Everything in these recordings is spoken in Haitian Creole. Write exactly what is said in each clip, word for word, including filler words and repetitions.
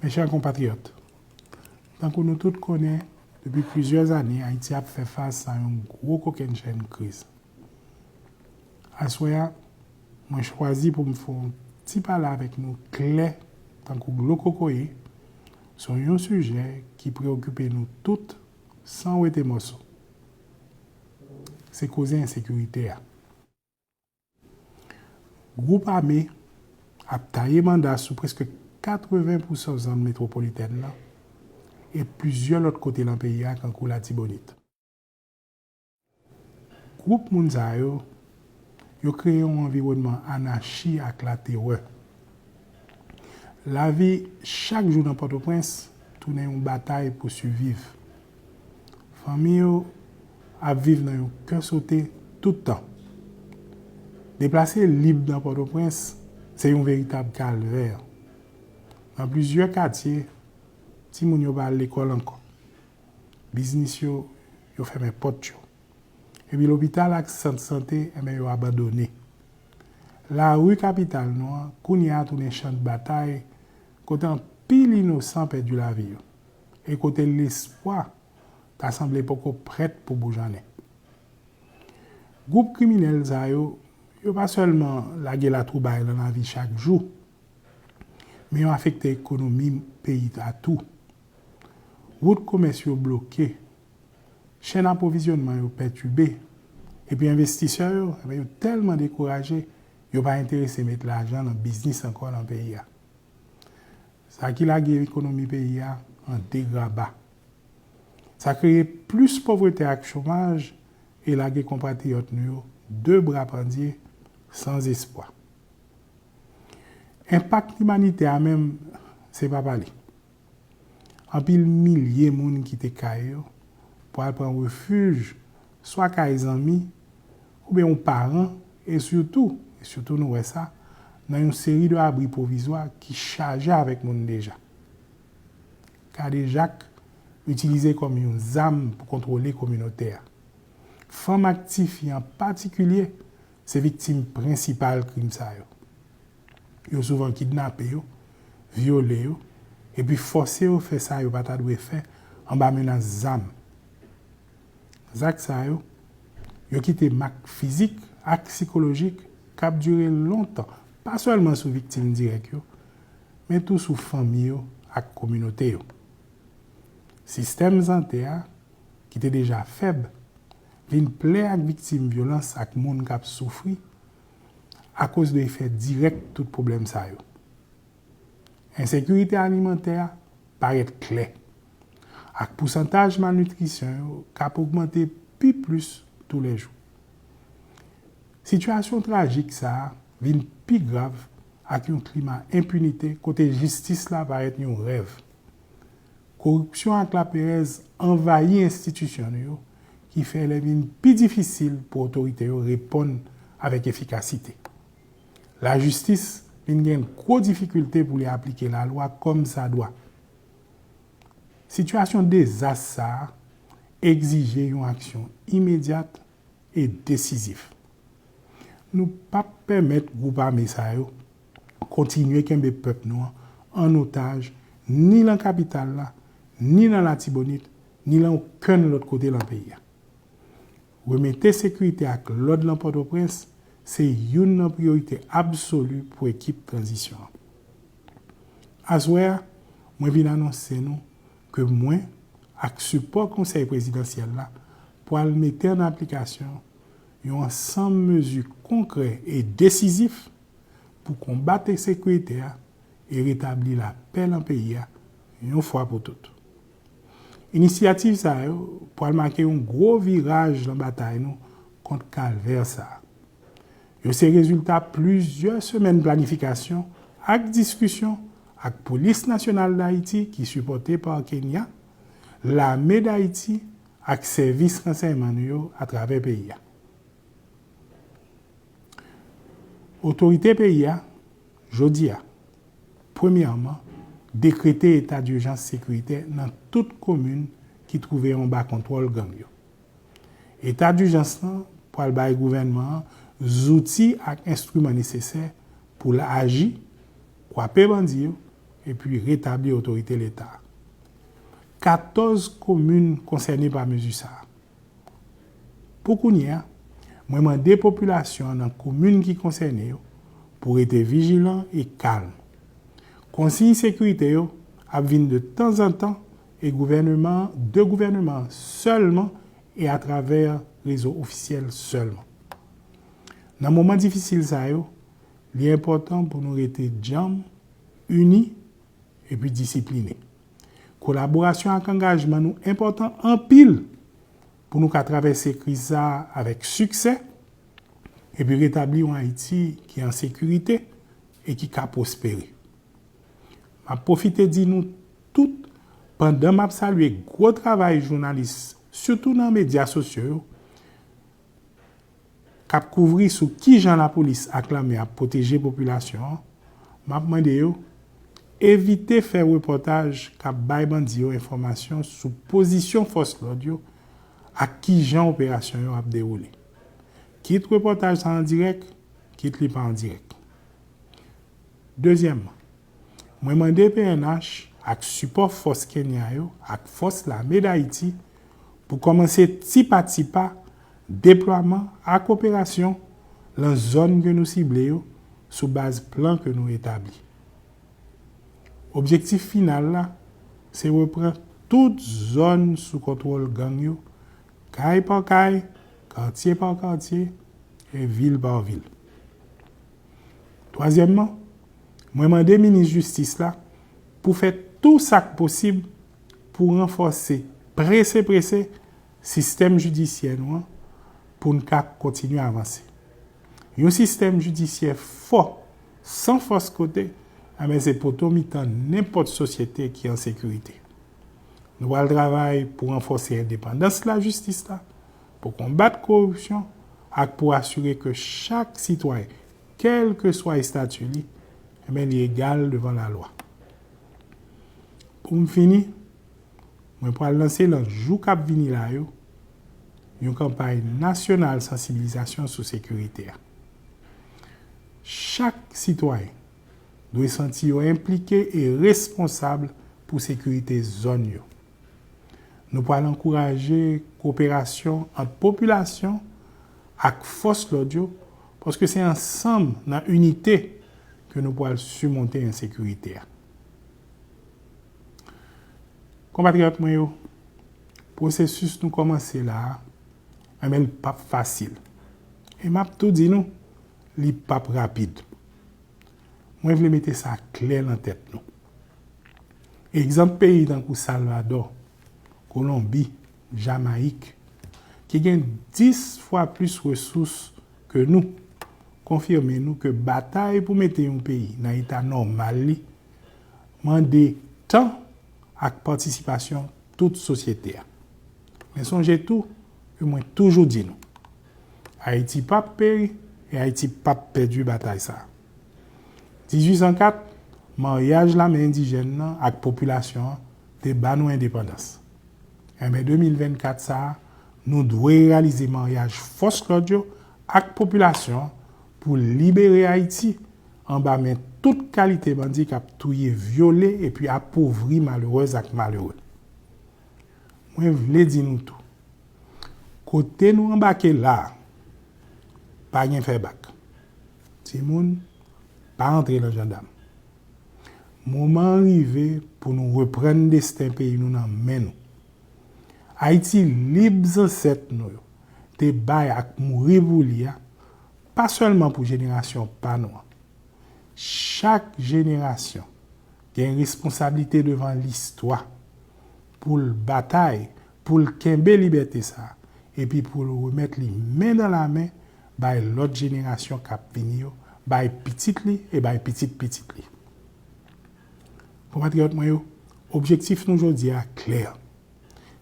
Mes chers compatriotes, tankou nou tout konnen, depi plizyè ane, Ayiti ap fè fas a yon gwo kokennchenn kriz. Aswè a, mwen chwazi pou m fè yon ti pale avèk nou klè, tankou dlo kokoye, sou yon sijè ki preokipe nou tout san wete mòso. Se koze ensekirite a. Gwoup ame ap taye banda sou prèske katreven pousan zòn metwopolitèn nan e plizyè lòt kote nan peyi a, tankou Latibonit. Gwoup moun sa yo, yo kreye yon anviwònman anachi ak laterè. Lavi chak jou nan Pòtoprens tounen yon batay pou siviv. Fanmi yo ap viv nan yon kè sote tout tan. Deplase lib nan Pòtoprens se yon veritab kalvè. Nan plizyè katye, timoun yo pa al lekòl ankò. Biznis yo, yo fèmen pòt yo. Epi lopital ak sant sante, enben, yo abandone. Lari kapital nou an, kounye a tounen chan batay, kote anpil inosan pèdi lavi yo, e kote lespwa ta sanble poko prèt pou boujannen. Gwoup kriminèl sa yo, yo pa sèlman lage latwoublay nan lavi chak jou, men yo afekte ekonomi peyi a tou. Wout komès yo bloke, chèn apwovizyònman yo pètibe, epi envestisè yo, enben, yo tèlman dekouraje, yo pa enterese met lajan nan biznis ankò nan peyi a. Sa ki lage ekonomi peyi a an degraba. Sa kreye plis povrete ak chomaj e lage konpatriyòt nou yo de bra pandye, san espwa. Enpak imanitè a menm, se pa pale. Anpil milye moun kite kay yo pou al pran refij swa kay zanmi oubyen yon paran, e sitou, e sitou nou wè sa, nan yon seri de abri pwovizwa ki chaje avèk moun deja. Kadejak itilize kòm yon zam pou kontwole kominote a. Fanm ak tifi an patikilye se viktim prensipal krim sa yo. Yo souvan kidnape yo, vyole yo, epi fòse yo fè sa yo pa ta dwe fè anba menas zam. Zak sa yo, yo kite mak fizik ak sikolojik k ap dire lontan, pa sèlman sou viktim dirèk yo, men tou sou fanmi yo ak kominote yo. Sistèm sante a, ki te deja fèb, vin plen ak viktim vyolans ak moun k ap soufri akoz de efè dirèk tout pwoblèm sa yo. Ensekirite alimantè a parèt klè, ak pousantaj malnitrisyon yo k ap ogmante pi plis toulejou. Sitiyasyon trajik sa a vin pi grav ak yon klima enpinite kote jistis la parèt yon rèv. Koripsyon ak laperèz anvayi enstitisyon nou yo, ki fè lè vin pi difisil pou otorite yo reponn avèk efikasite. Lajistis vin gen gwo difikilte pou li aplike lalwa kòmsadwa. Sitiyasyon dezas sa a egzije yon aksyon imedyat e desizif. Nou p ap pèmèt gwoup ame sa yo kontinye kenbe pèp nou an an otaj, ni nan kapital la, ni nan Latibonit, ni nan okenn lòt kote nan peyi a. Remete sekirite ak lòd nan Pòtoprens se youn nan priyorite absoli pou ekip tranzisyon an. Aswè a, mwen vin anonse nou ke mwen, ak sipò Konsèy Prezidansyèl la, pral mete an aplikasyon yon ansanm mezi konkrè e desizif pou konbat ensekirite a e retabli lapè nan peyi a yon fwa pou tout. Inisyativ sa yo pral make yon gwo viraj nan batay nou kont kalvè sa a. Yo se rezilta plizyè semèn planifikasyon ak diskisyon ak Polis Nasyonal Dayiti, ki sipòte pa Kenya, Lame Dayiti ak sèvis ransèyman nou yo atravè peyi a. Otorite peyi a, jodi a, premyèman, dekrete eta dijans sekiritè nan tout komin ki twouve yo anba kontwòl gang yo. Eta dijans lan pral bay gouvènman an zouti ak enstriman nesesè pou l aji, kwape bandi yo, epi retabli otorite Leta. Katòz komin konsène pa mezi sa a. Pou kounye a, mwen mande popilasyon an nan komin ki konsène yo pou rete vijilan e kalm. Konsiy sekirite yo ap vin de tanzantan e gouvènman, de gouvènman an sèlman e atravè rezo ofisyèl sèlman. Nan moman difisil sa yo, li enpòtan pou nou rete djanm, ini epi disipline. Kolaborasyon ak angajman nou enpòtan anpil pou nou ka travèse kriz sa a avèk siksè epi retabli yon Ayiti ki an sekirite e ki ka pwospere. M ap pwofite di nou tout, pandan m ap salye gwo travay jounalis, sitou nan medya sosyo yo, k ap kouvri sou kijan lapolis ak lame ap pwoteje popilasyon an, m ap mande yo evite fè repòtaj k ap bay bandi yo enfòmasyon sou pozisyon fòs lòd yo ak kijan operasyon yo ap dewoule. Kit repòtaj sa an dirèk, kit li pa an dirèk. Dezyèmman, mwen mande P N H, ak sipò fòs Kenya yo ak fòs lame Dayiti, pou kòmanse ti pa ti pa deplwaman ak operasyon lan zòn ke nou sible yo sou baz plan ke nou etabli. Objektif final la, se reprann tout zòn sou kontwòl gang yo, kay pa kay, katye pa katye, e vil pa vil. Twazyèmman, mwen mande minis jistis la pou fè tou sa k posib pou ranfòse prese prese sistèm jidisyè nou an pou n ka kontinye avanse. Yon sistèm jidisyè fò, san fòs kote, enben se poto mitan nenpòt sosyete ki an sekirite. Nou pral travay pou ranfòse endepandans lajistis la, pou konbat koripsyon ak pou asire ke chak sitwayen, kèlkeswa estati li, enben li egal devan lalwa. Pou m fini, mwen pral lanse lan jou k ap vini la yo yon kanpay nasyonal sansibilizasyon sou sekirite a. Chak sitwayen dwe santi yo enplike e responsab pou sekirite zòn yo. Nou pral ankouraje koperasyon ant popilasyon ak fòs lòd yo, paske se ansanm nan inite ke nou pral simonte ensekirite a. Konpatriyòt mwen yo, pwosesis nou kòmanse la a, enben l p ap fasil. E m ap tou di nou, li p ap rapid. Mwen vle mete sa klè lan tèt nou. Egzanp peyi tankou Salvadò, Kolonbi, Jamayik, ki gen dis fwa plis resous ke nou, konfime nou ke batay pou mete yon peyi nan eta nòmal li mande tan ak patisipasyon tout sosyete a. Men sonje tou ke mwen toujou di nou, Ayiti p ap peri e Ayiti p ap pèdi batay sa a. Dizuit san kat, maryaj lame endijèn nan ak popilasyon an te ba nou endepandans. Enben, de mil vennkat sa a, nou dwe reyalize maryaj fòs lòd yo ak popilasyon an pou libere Ayiti anba men tout kalite bandi k ap touye, vyole epi apovri malerèz ak malere. Mwen vle di nou tou, kote nou anbake la a, pa gen fè bak. Timoun, pa antre lan jandam. Moman an rive pou nou reprann desten peyi nou nan men nou. Ayiti lib zansèt nou yo te bay ak mouri pou li a, pa sèlman pou jenerasyon pa nou an. Chak jenerasyon gen responsablite devan listwa pou l batay, pou l kenbe libète sa a, epi pou l remèt li men nan lamen bay lòt jenerasyon k ap vini yo, bay pitit li e bay pitit pitit li. Konpatriyòt mwen yo, objektif nou jodi a klè.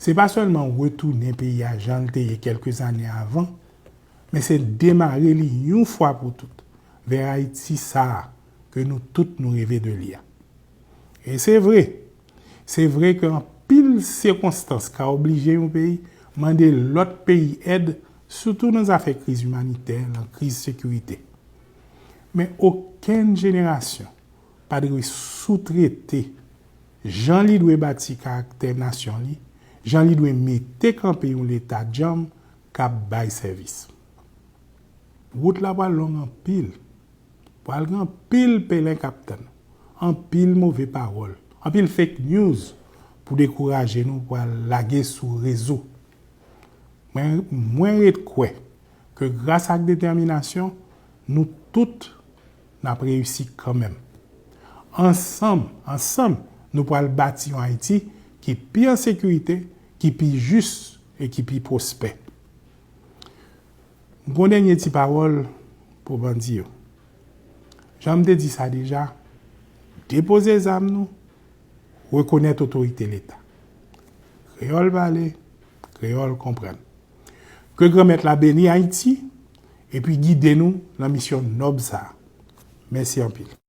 Se pa sèlman retounen peyi a jan l te ye kèlke zane avan, men se demare li yon fwa pou tout vè Ayiti sa a ke nou tout nou reve de li a. E se vre, se vre ke anpil sikonstans ka oblije yon peyi mande lòt peyi èd, sitou nan zafè kriz imanitè, nan kriz sekirite. Men okenn jenerasyon pa dwe soutrete jan li dwe bati karaktè nasyon li, jan li dwe mete kanpe yon Leta djanm k ap bay sèvis. Wout la pral long anpil. Pral gen anpil pelen k ap tann. Anpil move pawòl. Anpil fake news pou dekouraje nou pral lage sou rezo. Mwen, mwen ret kwè ke gras ak detèminasyon, nou tout n ap reyisi kanmenm. Ansanm, ansanm, nou pral bati yon Ayiti ki pi an sekirite, ki pi jis e ki pi pwospè. M gon dènye ti pawòl pou bandi yo. Jan m te di sa deja, depoze zam nou, rekonèt otorite Leta. Kreyòl pale, kreyòl konprann. Ke Granmèt la beni Ayiti epi gide nou nan misyon nòb sa a. Mèsi anpil.